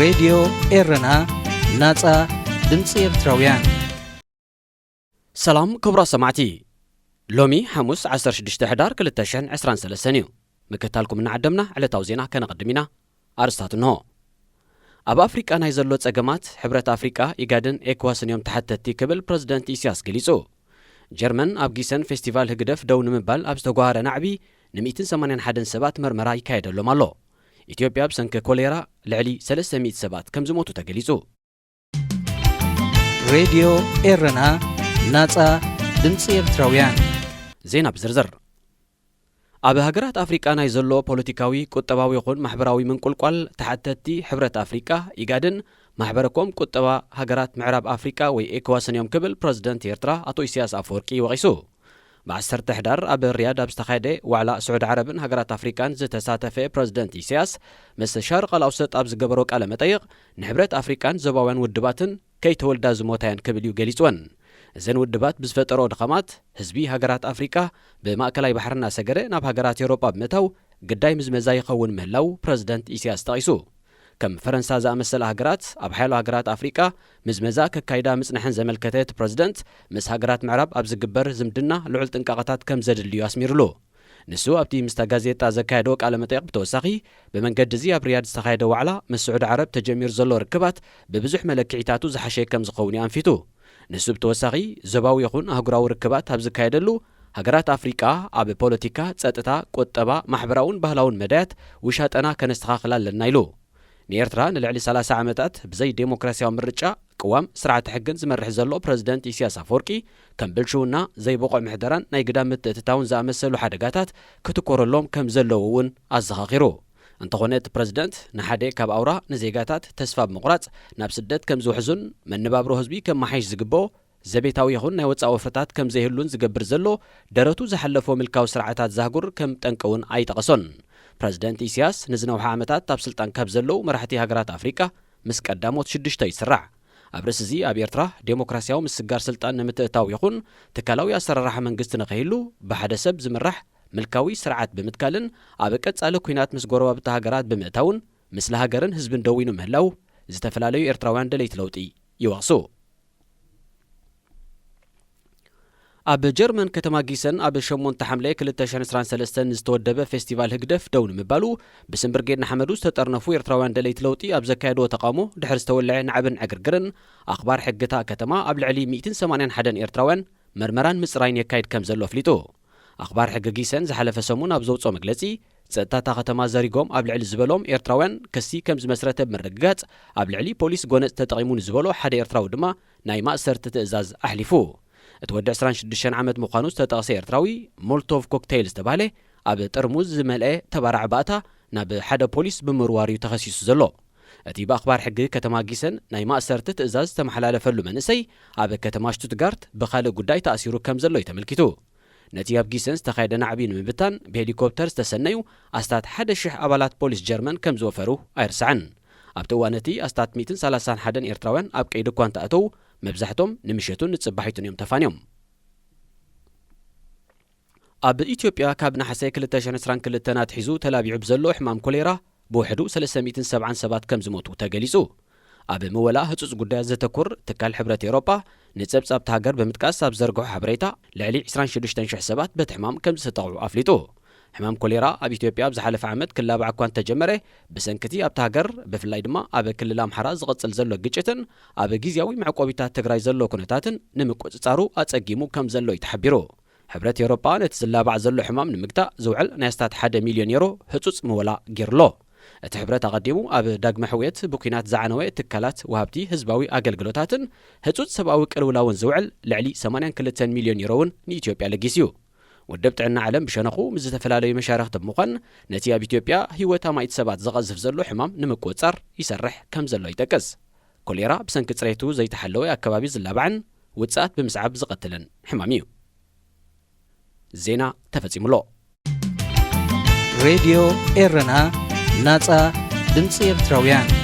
ሬድዮ ኤረና፣ ናጻ ድምጺ ኤርትራውያን። ሰላም ክቡራት ሰማዕቲ፣ ሎሚ ሓሙስ ዓሰርተ ሽዱሽተ ሕዳር ክልተ ሽሕን ዕስራን ሰለስተን እዩ። ምክትታልኩም እናዓደምና ዕለታዊ ዜና ከነቐድም ኢና። ኣርስታት እንሆ። ኣብ ኣፍሪቃ ናይ ዘሎ ጸገማት ሕብረት ኣፍሪቃ፣ ኢጋድን ኤኮዋስን እዮም ተሓተትቲ ክብል ፕረዚደንት ኢሳያስ ገሊጹ። ጀርመን ኣብ ጊሰን ፌስቲቫል ህግደፍ ደው ንምባል ኣብ ዝተጓሃረ ናዕቢ ን ሚእትን ሰማንያን ሓደን ሰባት መርመራ ይካየደሎም ኣሎ። ኢትዮጵያ ብሰንኪ ኮሌራ ልዕሊ ሰለስተ ሚእቲ ሰባት ከም ዝሞቱ ተገሊጹ። ሬድዮ ኤረና፣ ናጻ ድምጺ ኤርትራውያን። ዜና ብዝርዝር። ኣብ ሃገራት ኣፍሪቃ ናይ ዘሎ ፖለቲካዊ፣ ቁጠባዊ ይኹን ማሕበራዊ ምንቁልቋል ተሓተትቲ ሕብረት ኣፍሪቃ፣ ኢጋድን ማሕበረ ኮም ቁጠባ ሃገራት ምዕራብ ኣፍሪቃ ወይ ኤኮዋስን እዮም ክብል ፕረዚደንት ኤርትራ ኣቶ ኢሳያስ ኣፈወርቂ ወቒሱ። ብዓሰርተ ሕዳር ኣብ ሪያድ ኣብ ዝተኻየደ ዋዕላ ስዑዲ ዓረብን ሃገራት ኣፍሪቃን ዝተሳተፈ ፕረዚደንት ኢሳያስ፣ ምስ ሻርቕ ኣልኣውሰጥ ኣብ ዝገበሮ ቃለ መጠይቕ፣ ንሕብረት ኣፍሪቃን ዞባውያን ውድባትን ከይተወልዳ ዝሞታ እየን ክብል እዩ ገሊጽወን። እዘን ውድባት ብዝፈጠሮ ድኻማት፣ ህዝቢ ሃገራት ኣፍሪቃ ብማእከላይ ባሕሪ እናሰገረ ናብ ሃገራት ኤውሮጳ ብምእታው ግዳይ ምዝመዛ ይኸውን ምህላው ፕረዚደንት ኢሳያስ ጠቒሱ። ከም ፈረንሳ ዝኣመሰላ ሃገራት ኣብ ሓያሎ ሃገራት ኣፍሪቃ ምዝመዛ ከካይዳ ምጽንሐን ዘመልከተ እቲ ፕረዚደንት፣ ምስ ሃገራት ምዕራብ ኣብ ዝግበር ዝምድና ልዑል ጥንቃቐታት ከም ዘድልዩ ኣስሚሩሉ። ንሱ ኣብቲ ምስታ ጋዜጣ ዘካየዶ ቃለ መጠይቕ ብተወሳኺ፣ ብመንገዲ እዚ ኣብ ሪያድ ዝተኻየደ ዋዕላ ምስ ስዑዲ ዓረብ ተጀሚሩ ዘሎ ርክባት ብብዙሕ መለክዒታቱ ዝሓሸ ከም ዝኸውን እዩ ኣንፊቱ። ንሱ ብተወሳኺ፣ ዞባዊ ይኹን ኣህጉራዊ ርክባት ኣብ ዝካየደሉ፣ ሃገራት ኣፍሪቃ ኣብ ፖለቲካ፣ ጸጥታ፣ ቁጠባ፣ ማሕበራውን ባህላውን መዳያት ውሻጠና ከነስተኻኽል ኣለና ኢሉ። ንኤርትራ ንልዕሊ ሰላሳ ዓመታት ብዘይ ዴሞክራሲያዊ ምርጫ፣ ቅዋም፣ ስርዓተ ሕግን ዝመርሕ ዘሎ ፕረዚደንት ኢሳያስ ኣፈወርቂ፣ ከም ብልሽውና፣ ዘይብቑዕ ምሕደራን ናይ ግዳም ምትእትታውን ዝኣመሰሉ ሓደጋታት ክትኮረሎም ከም ዘለዎ እውን ኣዘኻኺሩ። እንተኾነ፣ እቲ ፕረዚደንት ንሓደ ካብ ኣውራ ንዜጋታት ተስፋ ብምቑራጽ ናብ ስደት ከም ዝውሕዙን መነባብሮ ህዝቢ ከመሓይሽ ዝግብኦ ዘቤታዊ ይኹን ናይ ወጻኢ ወፍርታት ከም ዘይህሉን ዝገብር ዘሎ፣ ደረቱ ዝሓለፎ ምልካዊ ስርዓታት ዛህጉር ከም ጠንቂ እውን ኣይጠቐሶን። ፕረዚደንት ኢሳያስ ንዝነውሓ ዓመታት ኣብ ስልጣን ካብ ዘለዉ መራሕቲ ሃገራት ኣፍሪቃ ምስ ቀዳሞት ሽዱሽተ ይስራዕ። ኣብ ርእሲ እዚ፣ ኣብ ኤርትራ ዴሞክራሲያዊ ምስግጋር ስልጣን ንምትእታው ይኹን ትካላዊ ኣሰራርሓ መንግስቲ ንኸይህሉ፣ ብሓደ ሰብ ዝምራሕ ምልካዊ ስርዓት ብምትካልን ኣብ ቀጻሊ ኲናት ምስ ጎረባብቲ ሃገራት ብምእታውን፣ ምስሊ ሃገርን ህዝብን ደዊኑ ምህላው ዝተፈላለዩ ኤርትራውያን ደለይቲ ለውጢ ይወቕሱ። ኣብ ጀርመን ከተማ ጊሰን ኣብ ሸሞንተ ሓምለ ክልተ ሽሕን ዕስራን ሰለስተን ዝተወደበ ፌስቲቫል ህግደፍ ደው ንምባሉ፣ ብስም ብርጌድ ንሓመዱ ዝተጠርነፉ ኤርትራውያን ደለይቲ ለውጢ ኣብ ዘካየድዎ ተቓውሞ ድሕሪ ዝተወልዐ ናዕብን ዕግርግርን፣ ኣኽባር ሕጊ እታ ከተማ ኣብ ልዕሊ ሚእትን ሰማንያን ሓደን ኤርትራውያን መርመራን ምጽራይን የካይድ ከም ዘሎ ኣፍሊጡ። ኣኽባር ሕጊ ጊሰን ዝሓለፈ ሰሙን ኣብ ዘውጽኦ መግለጺ፣ ጸጥታ እታ ከተማ ዘሪጎም ኣብ ልዕሊ ዝበሎም ኤርትራውያን ክሲ ከም ዝመስረተ ብምርግጋጽ፣ ኣብ ልዕሊ ፖሊስ ጎነጽ ተጠቒሙ ንዝበሎ ሓደ ኤርትራዊ ድማ ናይ ማእሰርቲ ትእዛዝ ኣሕሊፉ። እቲ ወዲ ዕስራን ሽዱሽተን ዓመት ምዃኑ ዝተጠቕሰ ኤርትራዊ፣ ሞልቶቭ ኮክቴይል ዝተባህለ ኣብ ጥርሙዝ ዝመልአ ተባራዕ ባእታ ናብ ሓደ ፖሊስ ብምውርዋር እዩ ተኸሲሱ ዘሎ። እቲ ብኣኽባር ሕጊ ከተማ ጊሰን ናይ ማእሰርቲ ትእዛዝ ዝተመሓላለፈሉ መንእሰይ፣ ኣብ ከተማ ሽቱትጋርት ብኻልእ ጉዳይ ተኣሲሩ ከም ዘሎ እዩ ተመልኪቱ። ነቲ ኣብ ጊሰን ዝተኻየደ ናዕቢ ንምብታን ብሄሊኮፕተር ዝተሰነዩ ኣስታት ሓደ ሽሕ ኣባላት ፖሊስ ጀርመን ከም ዝወፈሩ ኣይርሳዕን። ኣብቲ እዋን እቲ ኣስታት ሚእትን ሰላሳን ሓደን ኤርትራውያን ኣብ ቀይዲ እኳ እንተኣተዉ፣ መብዛሕቶም ንምሸቱን ንጽባሒቱን እዮም ተፋንዮም። ኣብ ኢትዮጵያ ካብ ነሓሰ ክልተ ሽሕን ዕስራን ክልተን ኣትሒዙ ተላቢዑ ብዘሎ ሕማም ኮሌራ ብውሕዱ ሰለስተ ሚእትን ሰብዓን ሰባት ከም ዝሞቱ ተገሊጹ። ኣብ ምወላ ህጹጽ ጉዳያት ዘተኩር ትካል ሕብረት ኤውሮጳ፣ ንጸብጻብ እታ ሃገር ብምጥቃስ ኣብ ዘርግሖ ሓበሬታ፣ ልዕሊ ዕስራን ሽዱሽተን ሽሕ ሰባት በቲ ሕማም ከም ዝተጠቕዑ ኣፍሊጡ። ሕማም ኮሌራ ኣብ ኢትዮጵያ ኣብ ዝሓለፈ ዓመት ክላባዕ እኳ እንተጀመረ፣ ብሰንኪ እቲ ኣብታ ሃገር፣ ብፍላይ ድማ ኣብ ክልል ኣምሓራ ዝቕጽል ዘሎ ግጭትን ኣብ ግዝያዊ መዕቆቢታት ትግራይ ዘሎ ኩነታትን ንምቁጽጻሩ ኣጸጊሙ ከም ዘሎ እዩ ተሓቢሩ። ሕብረት ኤውሮጳ ነቲ ዝላባዕ ዘሎ ሕማም ንምግታእ ዝውዕል ናይ ኣስታት ሓደ ሚልዮን ዩሮ ህጹጽ ምወላ ገይሩ ኣሎ። እቲ ሕብረት ኣቐዲሙ ኣብ ዳግመ ሕውየት ብኲናት ዝዓነወ ትካላት ወሃብቲ ህዝባዊ ኣገልግሎታትን ህጹጽ ሰብኣዊ ቅልውላውን ዝውዕል ልዕሊ ሰማንያን ክልተን ሚልዮን ዩሮ እውን ንኢትዮጵያ ለጊሱ እዩ። ውድብ ጥዕና ዓለም ብሸነኹ ምስ ዝተፈላለዩ መሻርኽቲ ብምዃን ነቲ ኣብ ኢትዮጵያ ህይወት ኣማኢት ሰባት ዝቐዝፍ ዘሎ ሕማም ንምቁጽጻር ይሰርሕ ከም ዘሎ ይጠቅስ። ኮሌራ ብሰንኪ ጽሬቱ ዘይተሓለወ ኣከባቢ ዝላባዕን ውጽኣት ብምስዓብ ዝቐትልን ሕማም እዩ። ዜና ተፈጺሙ ኣሎ። ሬድዮ ኤረና፣ ናጻ ድምጺ ኤርትራውያን።